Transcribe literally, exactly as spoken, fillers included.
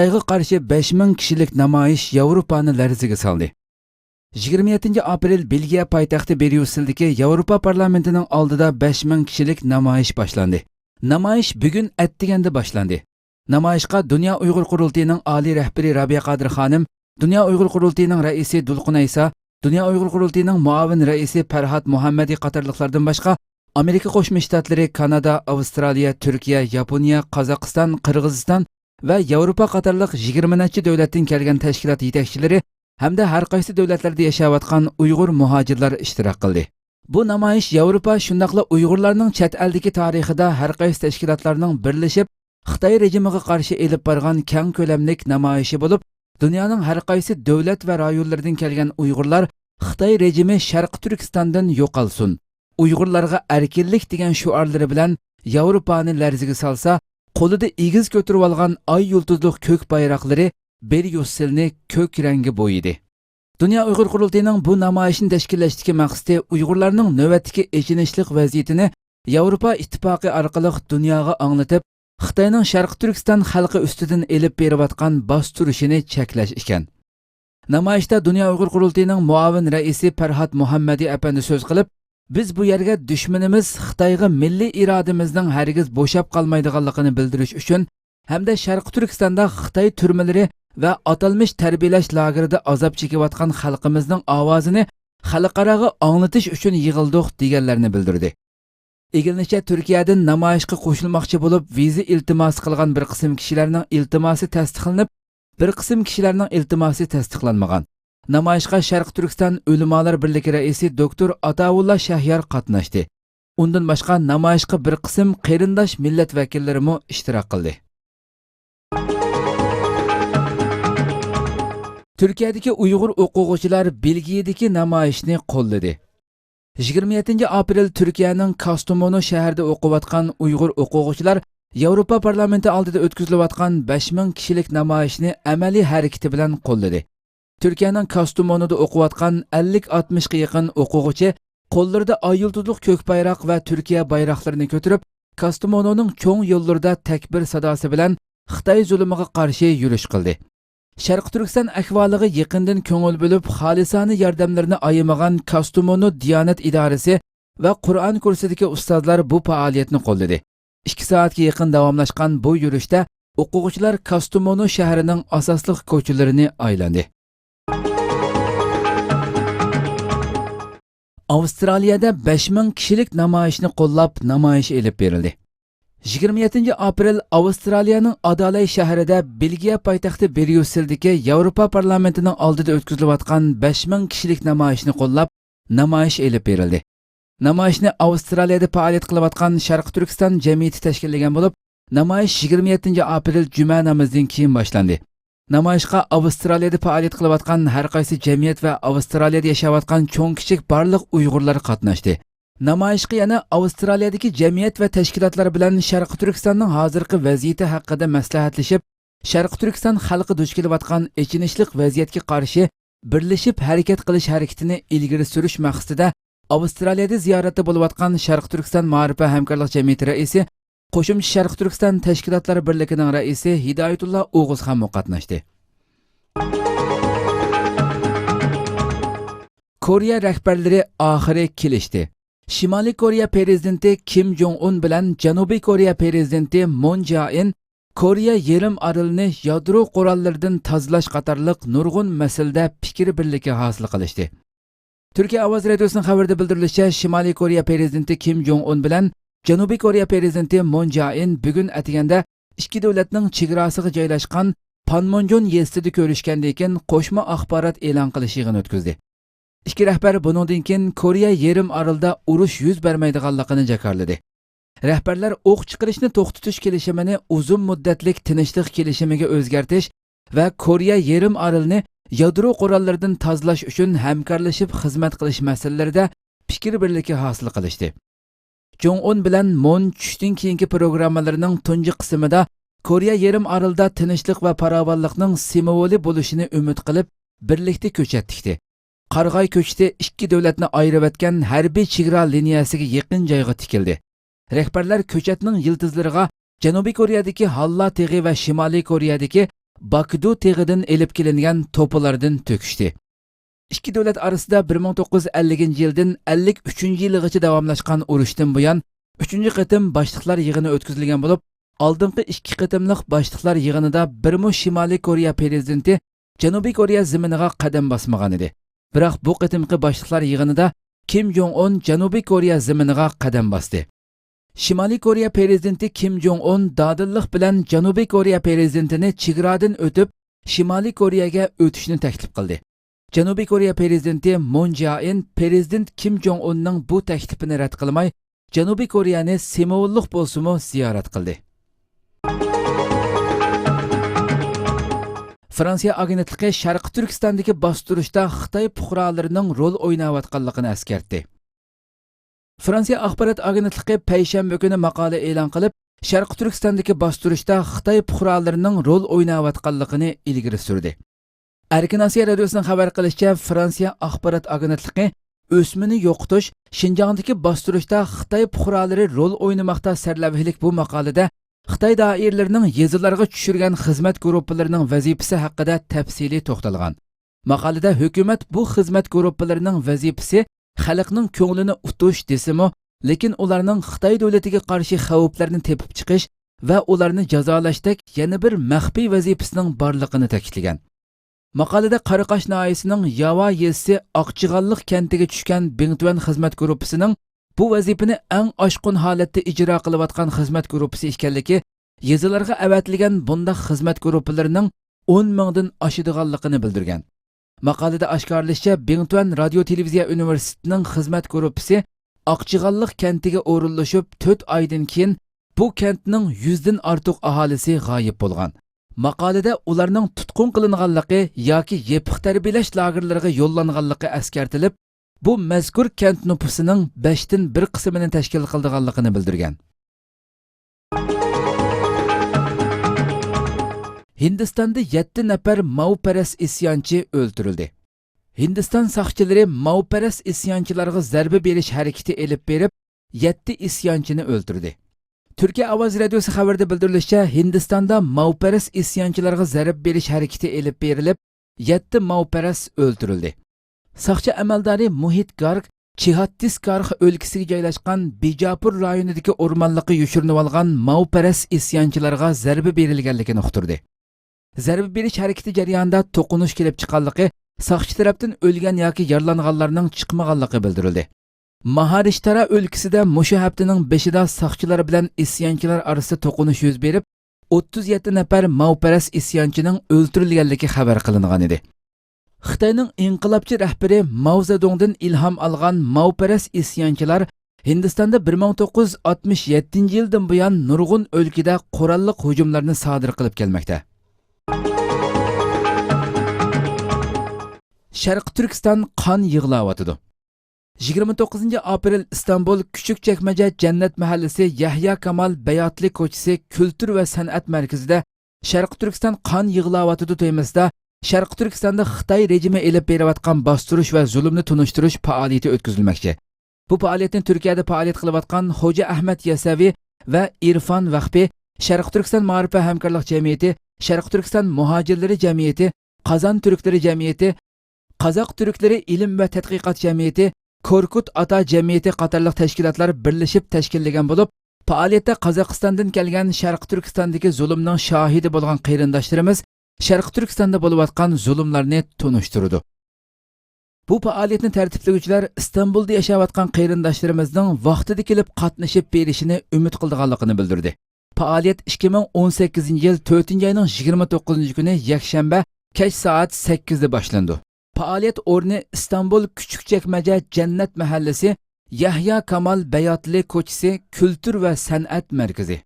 خىتايغا قارشى بەش مىڭ كىشىلىك نامايىش ياۋروپانى لەرزىگە سالدى. يىگىرمە يەتتىنچى ئاپرېل بېلگىيە پايتەختى بريۇسسېلدىكى ياۋروپا پارلامېنتىنىڭ ئالدىدا بەش مىڭ كىشىلىك نامايىش باشلاندى. نامايىش بۈگۈن ئەتىگەندە باشلاندى. نامايىشقا دۇنيا ئۇيغۇر قۇرۇلتىيىنىڭ ئالىي رەھبىرى رابىيە قادىر خانىم، دۇنيا ئۇيغۇر قۇرۇلتىيىنىڭ رەئىسى دولقۇن ئەيسا، دۇنيا ئۇيغۇر قۇرۇلتىيىنىڭ مۇئاۋىن رەئىسى پەرھات مۇھەممەدى قاتارلىقلاردىن باشقا، ئامېرىكا قوشما شتاتلىرى، كانادا، ئاۋسترالىيە، تۈركىيە، ياپونىيە، قازاقىستان، قىرغىزىستان ۋە ياۋروپا قاتارلىق يىگىرمە نەچچە دۆلەتتىن كەلگەن تەشكىلات يېتەكچىلىرى ھەمدە ھەر قايسى دۆلەتلەردە ياشاۋاتقان ئۇيغۇر مۇھاجىرلار ئىشتىراك قىلدى. بۇ نامايىش ياۋروپا، شۇنداقلا ئۇيغۇرلارنىڭ چەت ئەلدىكى تارىخىدا ھەر قايسى تەشكىلاتلارنىڭ بىرلىشىپ خىتاي رېجىمىغا قارشى ئېلىپ بارغان كەڭ كۆلەملىك نامايىشى بولۇپ، دۇنيانىڭ ھەر قايسى دۆلەت ۋە رايونلىرىدىن كەلگەن ئۇيغۇرلار «خىتاي رېجىمى شەرقىي تۈركىستاندىن يوقالسۇن، ئۇيغۇرلارغا ئەركىنلىك» دېگەن شوئارلىرى بىلەن ياۋروپانى لەرزىگە سالسا، قولىدا ئېگىز كۆتۈرۈۋالغان ئاي يۇلتۇزلۇق كۆك بايراقلىرى بريۇسسېلنى كۆك رەڭگە بويىدى. دۇنيا ئۇيغۇر قۇرۇلتىيىنىڭ بۇ نامايىشنى تەشكىللەشتىكى مەقسىتى ئۇيغۇرلارنىڭ نۆۋەتتىكى ئېچىنىشلىق ۋەزىيىتىنى ياۋروپا ئىتتىپاقى ئارقىلىق دۇنياغا ئاڭلىتىپ، خىتاينىڭ شەرقىي تۈركىستان خەلقى ئۈستىدىن ئېلىپ بېرىۋاتقان باستۇرۇشىنى چەكلەش ئىكەن. نامايىشتا دۇنيا ئۇيغۇر قۇرۇلتىيىنىڭ مۇئاۋىن رەئىسى پەرھات مۇھەممەدى ئەپەندى سۆز قىلىپ، بىز بۇ يەرگە دۈشمىنىمىز خىتايغا مىللىي ئىرادىمىزنىڭ ھەرگىز بوشاپ قالمايدىغانلىقىنى بىلدۈرۈش ئۈچۈن ھەمدە شەرقىي تۈركىستاندا خىتاي تۈرمىلىرى ۋە ئاتالمىش تەربىيەلەش لاگېرىدا ئازاب چېكىۋاتقان خەلقىمىزنىڭ ئاۋازىنى خەلقئاراغا ئاڭلىتىش ئۈچۈن يىغىلدۇق، دېگەنلەرنى بىلدۈردى. ئىگىلىنىشىچە، تۈركىيەدىن نامايىشقا قوشۇلماقچى بولۇپ، ۋىزا ئىلتىماسى قىلغان بىر قىسىم كىشىلەرنىڭ ئىلتىماسى تەستىقلىنىپ، بىر قىسىم كىشىلەرنىڭ ئىلتىماسى تەستىقلانمىغان. نامايىشقا شەرقىي تۈركىستان ئۆلىمالار بىرلىكى رەئىسى دوكتور ئاتاۋۇللا شەھيار قاتناشتى. ئۇندىن باشقا، نامايىشقا بىر قىسىم قېرىنداش مىللەت ۋەكىللىرىمۇ ئىشتىراك قىلدى. تۈركىيەدىكى ئۇيغۇر ئوقۇغۇچىلار بېلگىيەدىكى نامايىشنى قوللىدى. يىگىرمە يەتتىنچى ئاپرېل تۈركىيەنىڭ كاستومونۇ شەھىرىدە ئوقۇۋاتقان ئۇيغۇر ئوقۇغۇچىلار ياۋروپا پارلامېنتى ئالدىدا ئۆتكۈزۈلۈۋاتقان بەش مىڭ كىشىلىك نامايىشنى ئەمەلىي ھەرىكىتى بىلەن قوللىدى. تۈركىيەنىڭ كاستومونۇدا ئوقۇۋاتقان ئەللىك ئاتمىشقا يېقىن ئوقۇغۇچى قوللىرىدا ئاي يۇلتۇزلۇق كۆك بايراق ۋە تۈركىيە بايراقلىرىنى كۆتۈرۈپ، كاستومونۇنىڭ چوڭ يوللىرىدا تەكبىر ساداسى بىلەن خىتاي زۇلۇمىغا قارشى يۈرۈش قىلدى. شەرقىي تۈركىستان ئەھۋالىغا يېقىندىن كۆڭۈل بۆلۈپ، خالىسانە ياردەملىرىنى ئايىمىغان كاستومونۇ دىيانەت ئىدارىسى ۋە قۇرئان كۇرسىدىكى ئۇستازلار بۇ پائالىيەتنى قوللىدى. ئىككى سائەتكە يېقىن داۋاملاشقان بۇ يۈرۈشتە ئوقۇغۇچىلار كاستومونۇ شەھىرىنىڭ ئاساسلىق كوچىلىرىنى ئايلاندى. ئاۋسترالىيەدە بەش مىڭ كىشىلىك نامايىشنى قوللاپ نامايىش ئېلىپ بېرىلدى. يىگىرمە يەتتىنچى ئاپرېل ئاۋسترالىيەنىڭ ئادالاي شەھىرىدە بېلگىيە پايتەختى بريۇسسېلدىكى ياۋروپا پارلامېنتىنىڭ ئالدىدا ئۆتكۈزۈلۈۋاتقان بەش مىڭ كىشىلىك نامايىشنى قوللاپ نامايىش ئېلىپ بېرىلدى. نامايىشنى ئاۋسترالىيەدە پائالىيەت قىلىۋاتقان شەرقىي تۈركىستان جەمئىيىتى تەشكىللىگەن بولۇپ، نامايىش يىگىرمە يەتتىنچى ئاپرېل جۈمە نامىزىدىن كېيىن باشلاندى. نامايىشقا ئاۋسترالىيەدە پائالىيەت قىلىۋاتقان ھەر قايسى جەمئىيەت ۋە ئاۋسترالىيەدە ياشاۋاتقان چوڭ-كىچىك بارلىق ئۇيغۇرلار قاتناشتى. نامايىشقا يەنە ئاۋسترالىيەدىكى جەمئىيەت ۋە تەشكىلاتلار بىلەن شەرقىي تۈركىستاننىڭ ھازىرقى ۋەزىيىتى ھەققىدە مەسلىھەتلىشىپ، شەرقىي تۈركىستان خەلقى دۇچ كېلىۋاتقان ئېچىنىشلىق ۋەزىيەتكە قارشى بىرلىشىپ ھەرىكەت قىلىش ھەرىكىتىنى ئىلگىرى سۈرۈش مەقسىتىدە ئاۋسترالىيەدە زىيارەتتە بولۇۋاتقان شەرقىي تۈركىستان مائارىپ ۋە ھەمكارلىق جەمئىيىتى رەئىسى، قوشۇمچە شەرقىي تۈركىستان تەشكىلاتلار بىرلىكىنىڭ رەئىسى ھىدايەتۇللا ئوغۇزخانمۇ قاتناشتى. كورېيە رەھبەرلىرى ئاخىرى كېلىشتى. شىمالىي كورېيە پىرېزىدېنتى كىم جوڭ ئۇن بىلەن جەنۇبىي كورېيە پىرېزىدېنتى مون جائىن كورېيە يېرىم ئارىلىنى يادرو قوراللىرىدىن تازىلاش قاتارلىق نۇرغۇن مەسىلىدە پىكىر بىرلىكى ھاسىل قىلىشتى. تۈركىيە ئاۋازى رادىيوسىنىڭ خەۋىرىدە بىلدۈرۈلۈشىچە، شىمالىي كورېيە پىرېزىدېنتى كىم جوڭ ئۇن بىلەن جەنۇبىي كورېيە پىرېزىدېنتى مون جائىن بۈگۈن ئەتىگەندە ئىككى دۆلەتنىڭ چېگراسىغا جايلاشقان پانمۇنجون يېزىسىدا كۆرۈشكەندىن كېيىن قوشما ئاخبارات ئېلان قىلىش يىغىنى ئۆتكۈزدى. ئىككى رەھبەر بۇنىڭدىن كېيىن كورېيە يېرىم ئارىلىدا ئۇرۇش يۈز بەرمەيدىغانلىقىنى جاكارلىدى. رەھبەرلەر ئوق چىقىرىشنى توختىتىش كېلىشىمىنى ئۇزۇن مۇددەتلىك تىنچلىق كېلىشىمىگە ئۆزگەرتىش ۋە كورېيە يېرىم ئارىلىنى يادرو قوراللىرىدىن تازىلاش ئۈچۈن ھەمكارلىشىپ خىزمەت قىلىش مەسىلىلىرىدە پىكىر بىرلىكى ھاسىل قىلىشتى. جوڭ ئۇن بىلەن مون چۈشتىن كېيىنكى پروگراممىلىرىنىڭ تۇنجى قىسمىدا كورېيە يېرىم ئارىلىدا تىنچلىق ۋە پاراۋانلىقنىڭ سىمۋولى بولۇشىنى ئۈمىد قىلىپ، بىرلىكتە كۆچەت تىكتى. قارىغاي كۆچىتى ئىككى دۆلەتنى ئايرىۋەتكەن ھەربىي چېگرا لىنىيەسىگە يېقىن جايغا تىكىلدى. رەھبەرلەر كۆچەتنىڭ يىلتىزلىرىغا جەنۇبىي كورېيەدىكى ھاللا تېغى ۋە شىمالىي كورېيەدىكى باكدۇ تېغىدىن ئېلىپ كېلىنگەن توپىلاردىن تۆكۈشتى. ئىككى دۆلەت ئارىسىدا بىر مىڭ توققۇز يۈز ئەللىكىنچى يىلدىن ئەللىك ئۈچىنچى يىلىغىچە داۋاملاشقان ئۇرۇشتىن بۇيان، ئۈچىنچى قېتىم باشلىقلار يىغىنى ئۆتكۈزۈلگەن بولۇپ، ئالدىنقى ئىككى قېتىملىق باشلىقلار يىغىنىدا بىرمۇ شىمالىي كورېيە پىرېزىدېنتى جەنۇبىي كورېيە زېمىنىغا قەدەم باسمىغانىدى. بىراق بۇ قېتىمقى باشلىقلار يىغىنىدا كىم جوڭ ئۇن جەنۇبىي كورېيە زېمىنىغا قەدەم باستى. شىمالىي كورېيە پىرېزىدېنتى كىم جوڭ ئۇن دادىللىق بىلەن جەنۇبىي كورېيە پىرېزىدېنتىنى چېگرادىن ئۆتۈپ، شىمالىي كورېيەگە ئۆتۈشنى تەكلىپ قىلدى. جەنۇبىي كورېيە پىرېزىدېنتى مون جيائىن پىرېزىدېنت كىم جوڭ ئۇننىڭ بۇ تەكلىپىنى رەت قىلماي، جەنۇبىي كورېيەنى سىمۋوللۇق بولسىمۇ زىيارەت قىلدى. فرانسىيە ئاگېنتلىقى شەرقىي تۈركىستاندىكى باستۇرۇشتا خىتاي پۇقرالىرىنىڭ رول ئويناۋاتقانلىقىنى ئەسكەرتتى. فرانسىيە ئاخبارات ئاگېنتلىقى پەيشەنبە كۈنى ماقالە ئېلان قىلىپ، شەرقىي تۈركىستاندىكى باستۇرۇشتا خىتاي پۇقرالىرىنىڭ رول ئويناۋاتقانلىقىنى ئىلگىرى سۈردى. ئەركىن ئاسىيا رادىيوسىنىڭ خەۋەر قىلىشىچە، فرانسىيە ئاخبارات ئاگېنتلىقى ئۆسمىنى يوقىتىش، شىنجاڭدىكى باستۇرۇشتا خىتاي پۇقرالىرى رول ئوينىماقتا سەرلەۋھىلىك بۇ ماقالىدە خىتاي دائىرىلىرىنىڭ يېزىلارغا چۈشۈرگەن خىزمەت گۇرۇپپىلىرىنىڭ ۋەزىپىسى ھەققىدە تەپسىلىي توختالغان. ماقالىدە ھۆكۈمەت بۇ خىزمەت گۇرۇپپىلىرىنىڭ ۋەزىپىسى خەلقنىڭ كۆڭلىنى ئۇتۇش دېسىمۇ، لېكىن ئۇلارنىڭ خىتاي دۆلىتىگە قارشى خەۋپلەرنى تېپىپ چىقىش ۋە ئۇلارنى جازالاشتەك يەنە بىر مەخپىي ۋەزىپىسىنىڭ بارلىقىنى تەكىتلىگەن. ماقالىدە قاراقاش ناھىيەسىنىڭ ياۋا يېزىسى ئاقچىغانلىق كەنتىگە چۈشكەن بىڭتۈەن خىزمەت گۇرۇپپىسىنىڭ بۇ ۋەزىپىنى ئەڭ ئاشقۇن ھالەتتە ئىجرا قىلىۋاتقان خىزمەت گۇرۇپپىسى ئىكەنلىكى، يېزىلارغا ئەۋەتىلگەن بۇنداق خىزمەت گۇرۇپپىلىرىنىڭ ئون مىڭدىن ئاشىدىغانلىقىنى بىلدۈرگەن. ماقالىدە ئاشكارىلىشىچە، بىڭتۈەن رادىيو تېلېۋىزىيە ئۇنىۋېرسىتېتىنىڭ خىزمەت گۇرۇپپىسى ئاقچىغانلىق كەنتىگە ئورۇنلىشىپ، تۆت ئايدىن كېيىن بۇ كەنتنىڭ يۈزدىن ئارتۇق ئاھالىسى غايىب بولغان. ماقالىدە ئۇلارنىڭ تۇتقۇن قىلىنغانلىقى ياكى يېپىق تەربىيەلەش لاگېرلىرىغا يوللانغانلىقى ئەسكەرتىلىپ، بۇ مەزكۇر كەنت نوپۇسىنىڭ بەشتىن بىر قىسمىنى تەشكىل قىلىدىغانلىقىنى بىلدۈرگەن. ھىندىستاندا يەتتە نەپەر ماۋۇپەرەس ئىسيانچى ئۆلتۈرۈلدى. ھىندىستان ساقچىلىرى ماۋۇپەرەس ئىسيانچىلارغا زەربە بېرىش ھەرىكىتى ئېلىپ بېرىپ، يەتتە ئىسيانچىنى ئۆلتۈردى. تۈركىيە ئاۋازى رادىيوسى خەۋىرىدە بىلدۈرۈلۈشىچە، ھىندىستاندا ماۋۇپەرەس ئىسيانچىلارغا زەربە بېرىش ھەرىكىتى ئېلىپ بېرىلىپ، يەتتە ماۋۇپەرەس ئۆلتۈرۈلدى. ساقچى ئەمەلدارى مۇھىت گارگ چىھاتتىسگارخ ئۆلكىسىگە جايلاشقان بىجاپۇر رايونىدىكى ئورمانلىققا يوشۇرۇنۇۋالغان ماۋۇپەرەس ئىسيانچىلارغا زەربە بېرىلگەنلىكىنى ئۇقتۇردى. زەربە بېرىش ھەرىكىتى جەريانىدا توقۇنۇش كېلىپ چىققانلىقى، ساقچى تەرەپتىن ئۆلگەن ياكى يارىلانغانلارنىڭ چىقمىغانلىقى بىلدۈرۈلدى. ماھارىشتارا ئۆلكىسىدە مۇشۇ ھەپتىنىڭ بېشىدا ساقچىلار بىلەن ئىسيانچىلار ئارىسىدا توقۇنۇش يۈز بېرىپ، ئوتتۇز يەتتە نەپەر ماۋۇپەرەس ئىسيانچىنىڭ ئۆلتۈرۈلگەنلىكى خەۋەر قىلىنغانىدى. خىتاينىڭ ئىنقىلابچى رەھبىرى ماۋ زېدۇڭدىن ئىلھام ئالغان ماۋۇپەرەس ئىسيانچىلار ھىندىستاندا بىر مىڭ توققۇز يۈز ئاتمىش يەتتىنچى يىلدىن بۇيان نۇرغۇن ئۆلكىدە قوراللىق ھۇجۇملارنى سادىر قىلىپ كەلمەكتە. شەرقىي تۈركىستان قان يىغلاۋاتىدۇ. يىگىرمە توققۇزىنچى ئاپرېل ئىستانبۇل كۈچۈكچەكمەجە جەننەت مەھەللىسى يەھيا كامال بەياتلى كوچىسى كۈلتۈر ۋە سەنئەت مەركىزىدە شەرقىي تۈركىستان قان يىغلاۋاتىدۇ تېمىسىدا شەرقىي تۈركىستاندا خىتاي رېجىمى ئېلىپ بېرىۋاتقان باستۇرۇش ۋە زۇلۇمنى تونۇشتۇرۇش پائالىيىتى ئۆتكۈزۈلمەكچى. بۇ پائالىيەتنى تۈركىيەدە پائالىيەت قىلىۋاتقان خوجا ئەھمەت يەسەۋى ۋە ئىرفان ۋەخپى، شەرقىي تۈركىستان مائارىپ ۋە ھەمكارلىق جەمئىيىتى، شەرقىي تۈركىستان مۇھاجىرلىرى جەمئىيىتى، قازان تۈركلىرى جەمئىيىتى، قازاق تۈركلىرى ئىلىم ۋە تەتقىقات جەمئىيىتى، كوركۇت ئاتا جەمئىيىتى قاتارلىق تەشكىلاتلار بىرلىشىپ تەشكىللىگەن بولۇپ، پائالىيەتتە قازاقىستاندىن كەلگەن شەرقىي تۈركىستاندىكى زۇلۇمنىڭ شاھىدى بولغان قېرىنداشلىرىمىز شەرقىي تۈركىستاندا بولۇۋاتقان زۇلۇملارنى تونۇشتۇرىدۇ. بۇ پائالىيەتنى تەرتىپلىگۈچىلەر ئىستانبۇلدا ياشاۋاتقان قېرىنداشلىرىمىزنىڭ ۋاقتىدا كېلىپ قاتنىشىپ بېرىشىنى ئۈمىد قىلىدىغانلىقىنى بىلدۈردى. پائالىيەت ئىككى مىڭ ئون سەككىزىنچى يىل تۆتىنچى ئاينىڭ يىگىرمە توققۇزىنچى كۈنى يەكشەنبە كەچ سائەت سەككىزدە باشلىنىدۇ. پائالىيەت ئورنى ئىستانبۇل كۈچۈكچەكمەجە جەننەت مەھەللىسى، يەھيا كامال بەياتلى كوچىسى، كۈلتۈر ۋە سەنئەت مەركىزى.